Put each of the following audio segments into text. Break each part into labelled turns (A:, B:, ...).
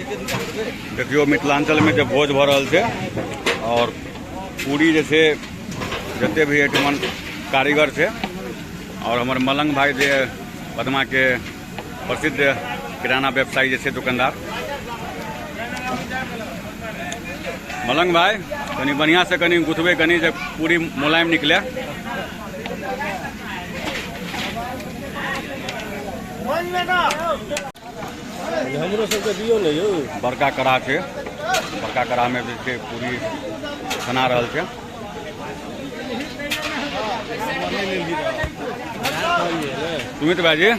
A: देखियौ मिथिलाञ्चलमे जे भोज भऽ रहल छै आओर पूरी जे छै जते भी एहिठमन कारीगर छै आओर हमर मलंग भाई जे पदमाके प्रसिद्ध किराना व्यवसायी जे छै दुकानदार मलंग भाई कनि बढ़िआँ से कनि गुथबै कनि जे पूरी मुलायम निकले।
B: हमरो सबके दियौ ने यौ।
A: बड़का कड़ा छै, बड़का कड़ामे जे छै पूरी बना रहल छै। सुमित भाईजी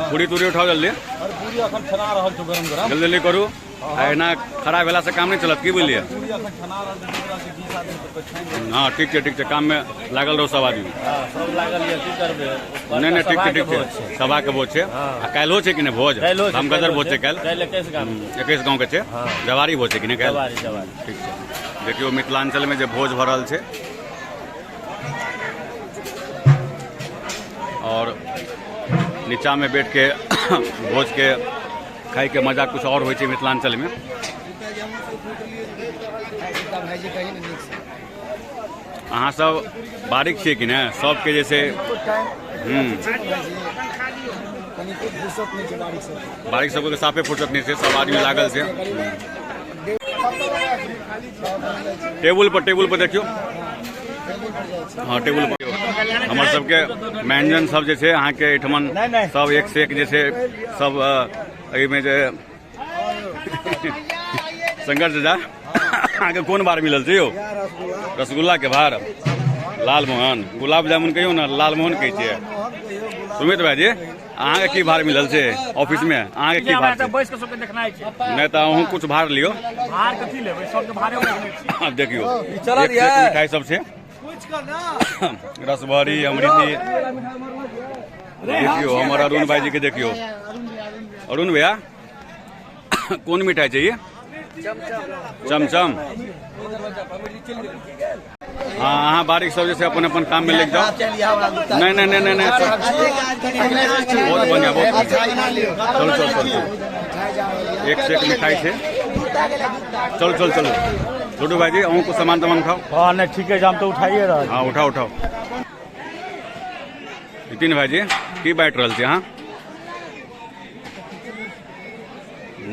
A: पूरी तूरी उठाओ जल्दी।
B: पूरी अखन छना रहल छौ गरम गरम।
A: जल्दी जल्दी करू, आ एना खड़ा भेला से काम नहीं चलत, की बुझलियै?
B: पूरी अखन छना रहल छै, ओकरा से 20 आदमी सबके छानि देबै।
A: हाँ ठीक छै, ठीक छै, काम में लागल रहू सब आदमी।
B: हाँ, सब लागल यऽ, की करबै?
A: नहीं नहीं, ठीक छै, ठीक छै, सभा के भोज छै। आ काल्हिओ छै कि नहि भोज? धमगदर भोज छै काल्हि।
B: काल्हि 21 गाँव।
A: 21 गाँव के छै, जवारी भोज छै कि नहि काल्हि?
B: जवारी, जवारी।
A: ठीक छै। देखियौ मिथिलाञ्चल में जे भोज भऽ रहल छै और नीचा में बैठ के भोज के खाय के मजा कुछ और होइ छै मिथिलाञ्चल में। अहाँ सब बारीक छियै कि नहि? सबके जे छै बारीक सबके साफे फुर्सत नहि छै, सब आदमी लागल छै टेबुल पर। टेबुल पर देखियौ, हाँ टेबुल पर हमर सबके व्यंजन सब जे छै अहाँके एहिठमन सब एक से एक जे छै सब एहिमे जे शंकर चाचा अहाँके कोन भार मिलल छै यौ? रसगुल्ला के भार, लालमोहन, गुलाब जामुन कहियौ ने, लालमोहन कहै छियै। सुमित भाईजी अहाँके की भार मिलल छै ऑफिस में? अहाँके की भार छै?
C: बैस के सबके देखनाइ छै।
A: नहि तऽ अहूँ कुछ भार लियौ।
C: भार कथी लेबै, सबके भारे देखने छी।
A: आब देखियौ एक से एक मिठाई सब छै, रसभरी, अमृति। देखियौ हमर अरुण भाईजी के देखियौ। अरुण भैया कोन मिठाई चाहिए? चमचम। हाँ अहाँ बारीक सब जैसे अपन अपन काम में लग जाओ। नहीं नहीं नहीं नहीं नहीं, बहुत बढ़िया, बहुत बढ़िया। चलो चलो चलो, एक से एक मिठाई छै। चलो चलो चलो छोटू भाईजी अहूँ कुछ सामान तमान उठाओ।
B: हाँ नहीं ठीक है, हम तो उठाइए रहा।
A: हाँ उठाओ उठाओ। नितिन भाईजी की बांटि रहल छी अहाँ?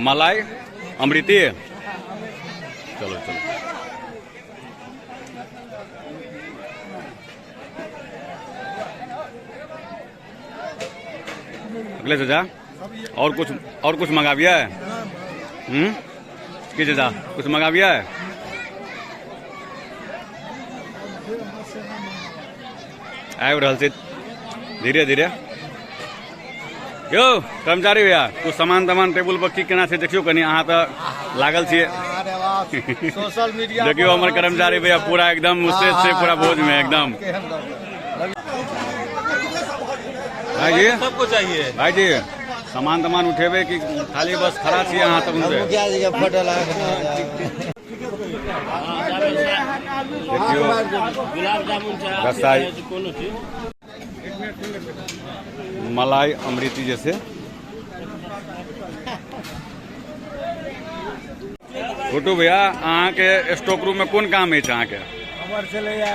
A: मलाई अमृति। चलो चलो अगले चाचा और कुछ मंगाबिए? की चाचा कुछ मंगाबिए? आबि रहल छै धीरे धीरे। यौ कर्मचारी भैया कुछ सामान तामान टेबुल पर की केना छै देखियौ कनि, अहाँ तऽ लागल छियै।
B: सोशल मीडिया
A: देखियौ हमर कर्मचारी भैया पूरा एकदम मुस्तैद छै, पूरा भोज में एकदम। भाईजी
B: सबको चाहिए।
A: भाईजी सामान तामान उठेबै कि खाली बस खड़ा छियै अहाँ तक?
D: फोटो लगा
A: देखियौ
B: गुलाब जामुन चाहे
A: रसाई
B: कोनो चीज,
A: मलाई अमृति जैसे। छोटू भैया अहाँके स्टॉक रूम में कोन काम अछि अहाँके?
C: हमर छलैया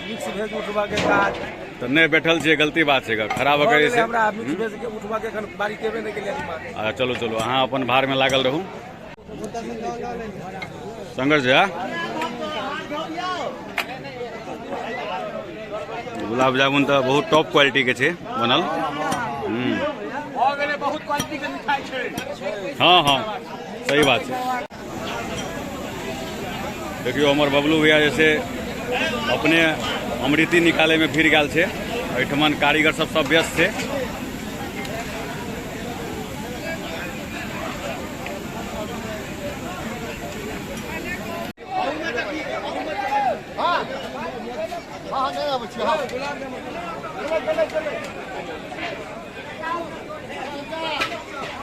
C: मिक्स भेज उठबाके काज।
A: तऽ नहि बैठल छियै, गलती बात छै, खराब भऽ के जे
C: हमरा
A: छै।
C: मिक्स भेज के उठबाके एखन बारी केबे नहि केलियै।
A: अच्छा चलू चलू, अहाँ अपन भार में लागल रहू। संघर्ष भैया गुलाब जामुन तऽ बहुत टॉप क्वालिटी के छै बनल।
C: बहुत क्वालिटी के मिठाई छै।
A: हाँ हाँ सही बात छै। देखियौ हमर बबलू भैया जैसे अपने अमृति निकाले में भिड़ गेल छै। एहिठमन कारीगर सब सब व्यस्त छै।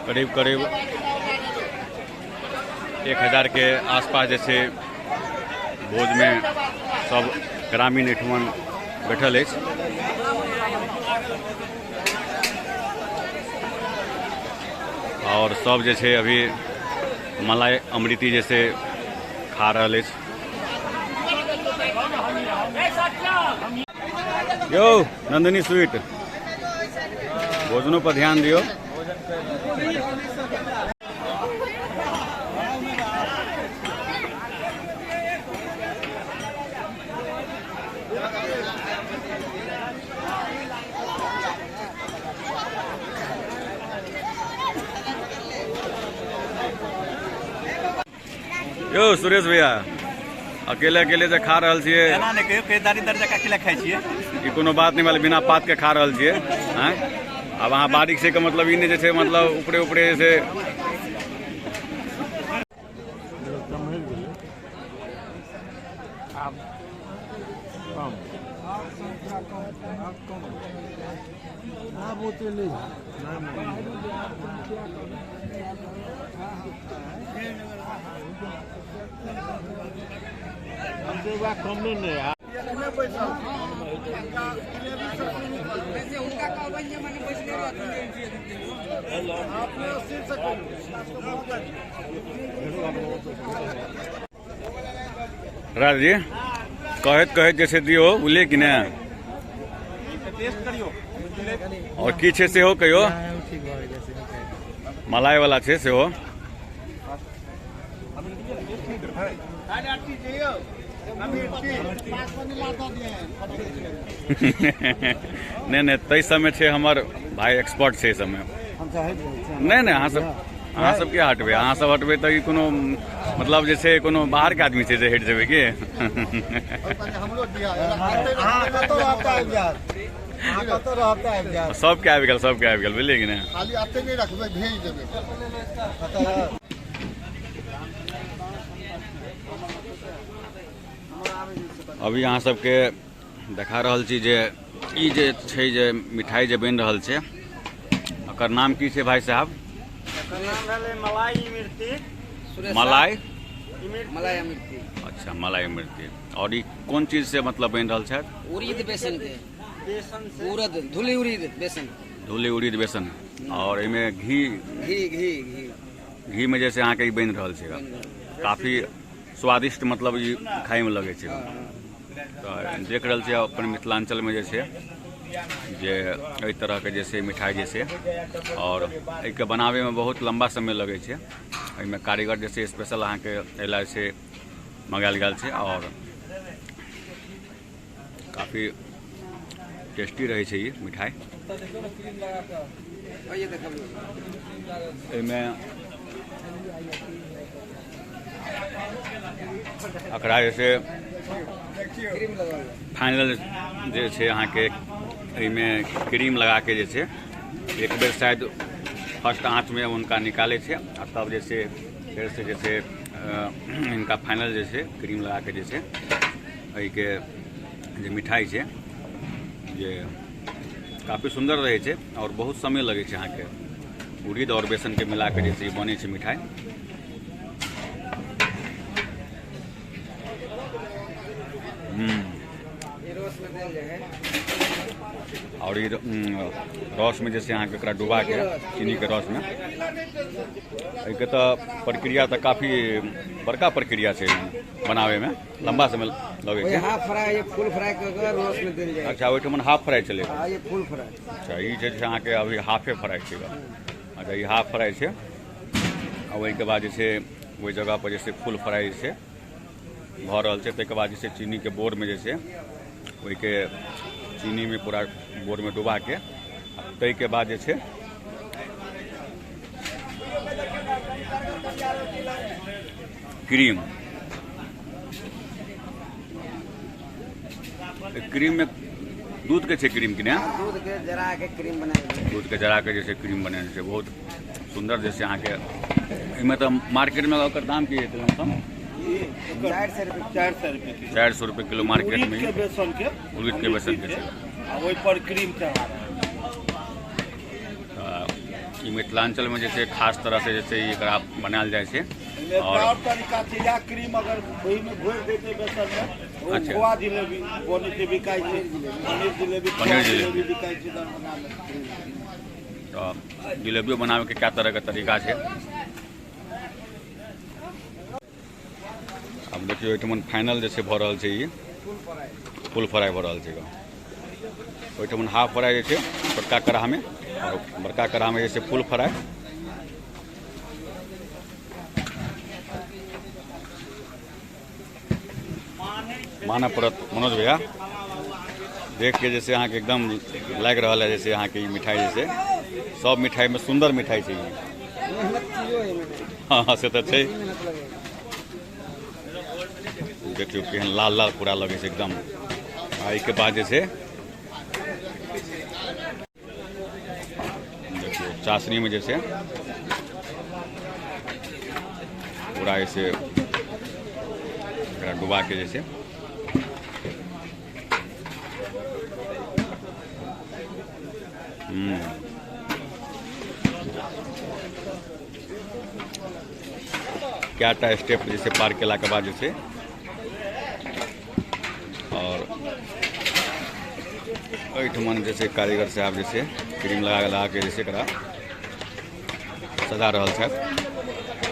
A: करीब करीब 1000 के आसपास जैसे भोज में सब ग्रामीण एहिठमन बैठल अछि। और सब जे छै अभी मलाई अमृति जैसे खा रहल अछि। यौ नंदिनी स्वीट, भोजनों पर ध्यान दियौ। यौ सुरेश भैया, अकेले अकेले जे खा रहल छियै,
B: एना नहि कहियौ, कहियो दारी दर जकाँ अकेले खाइ छियै।
A: ई कोनो बात नहि भेलै, बिना पात के खा रहल छियै। आँय, आब अहाँ बारीक से के मतलब ई नहि जे छै, मतलब ऊपरे ऊपरे जे छै। राज जी कहैत कहैत जे छै दियौ, बुझलियै कि नहि?
B: टेस्ट करियौ।
A: और की छै सेहो कहियौ। मलाई वाला छै सेहो। नहि नहि, ताहि सबमे छै हमर भाई एक्सपर्ट छै एहि सबमे। नहि नहि, अहाँ सब किया हटबै? अहाँ सब हटबै तऽ ई कोनो मतलब जे छै कोनो बाहरके आदमी छै जे हटि जेबै की? सबके आबि गेल, सबके आबि गेल, बुझलियै कि नहि?
D: खाली एते नहि रखबै, भेज देबै।
A: अभी अहाँ सबके देखा रहल छी जे ई जे छै जे मिठाई जे बनि रहल छै, एकर नाम की छै भाई साहब?
C: एकर नाम भेलै मलाई इमरती।
A: मलाई
E: मलाई इमरती।
A: अच्छा, मलाई इमरती। और ई कोन चीज से मतलब बनि रहल छै?
E: उड़ीद बेसन के।
C: बेसन से।
E: उड़द, धुली उड़ीद बेसन।
A: धुली उड़ीद बेसन। और एहिमे घी?
E: घी, घी, घी।
A: घी में जैसे अहाँके ई बनि रहल छै, काफी स्वादिष्ट मतलब ई खाइमे लगै छै। तऽ देख रहल छियै अपन मिथिलाञ्चलमे जे छै जे एहि तरहके जे छै मिठाइ जे छै, और एहिके बनाबैमे बहुत लम्बा समय लगै छै। एहिमे कारीगर जे छै स्पेशल अहाँके एहि लए छै मंगायल गेल छै, और काफी टेस्टी रहै छै ई मिठाइ। एहिमे एकरा जे छै फाइनल जे छै अहाँके एहिमे क्रीम लगाके जे छै एक बेर शायद फर्स्ट आँचमे हुनका निकालै छै, आ तब जे छै फेरसँ जे छै हिनका फाइनल जे छै क्रीम लगाके जे छै एहिके जे मिठाइ छै जे काफी सुन्दर रहै छै, और बहुत समय लगै छै अहाँके उड़ीद और बेसनके मिलाके जे छै बनै छै मिठाइ। और ई रस में जैसे अहाँके एकरा डुबा के चीनीके रसमे, एहिके तऽ प्रक्रिया तऽ काफी बड़का प्रक्रिया छै बनाबैमे, लम्बा समय लगै छै।
E: हाफ फ्राई, ये फुल फ्राई कऽ के रस में देल जाय।
A: अच्छा, ओहिठाम हाफ फ्राई चलै।
E: हां, ये फुल फ्राई।
A: अच्छा, ई जे छै अहाँके अभी हाफे फ्राई छै। अच्छा, ई हाफ फ्राई छै, आ ओहिके बाद जे छै ओहि जगह पर जे छै फुल फ्राई जे छै भऽ रहल छै। ताहिके बाद जे छै चीनीके बोरमे जे छै ओहिके चीनीमे पूरा बोरमे डुबाके, ताहिके बाद जे छै क्रीम, क्रीम में दूध के छै क्रीम कि नहि?
E: दूध के जरा के क्रीम बनायल।
A: दूध के जरा के जे छै क्रीम बनायल छै, बहुत सुन्दर। जैसे अहाँके एहिमे तऽ मार्केटमे ओकर दाम की हेतै लमसम?
E: 400 रुपये।
B: 400 रुपये किलो।
A: 400 रुपये किलो मार्केट में।
B: उड़ीद के बेसन के।
A: उड़ीद के बेसन के छै।
B: आ ओहि पर क्रीम चढ़ा।
A: तऽ ई मिथिलाञ्चलमे जे छै खास तरह से जे छै एकरा बनायल जाइ छै।
B: और और तरीका छै, या क्रीम अगर ओहि में घोरि देतै बेसन में, ओ
A: अच्छा।
B: खोआ जिलेबी बनै छै, बिकाइ छै। पनीर जिलेबी,
A: पनीर
B: खोआ
A: जिलेबी।
B: जिलेबी बिकाइ छै दरभंगा में।
A: तऽ जिलेबियो बनाबैके कए तरहके तरीका छै। आब देखियौ एहिठमन फाइनल जे छै भऽ रहल छै ई फुल फ्राइ भऽ रहल छै ओहिठमन हाफ फ्राइ जे छै छोटका कड़ाहमे आओर बड़का कड़ाहमे जे छै फुल फ्राइ। मानऽ पड़त मनोज भैया, देख के जैसे अहाँके एकदम लागि रहल है जैसे अहाँके ई मिठाई जे छै सब मिठाईमे सुन्दर मिठाई छै ई। हँ हँ से तऽ छै। देखियौ केहन लाल लाल पूरा लगै छै एकदम। आ एहिके बाद जे छै देखियौ चाशनीमे जे छै पूरा ऐसे एकरा डुबा के जे छै कएटा स्टेप जे छै पार केलाके बाद जे छै आओर एहिठमन जे छै कारीगर साहब जे छै क्रीम लगा लगा के जे छै एकरा सजा रहल छथि।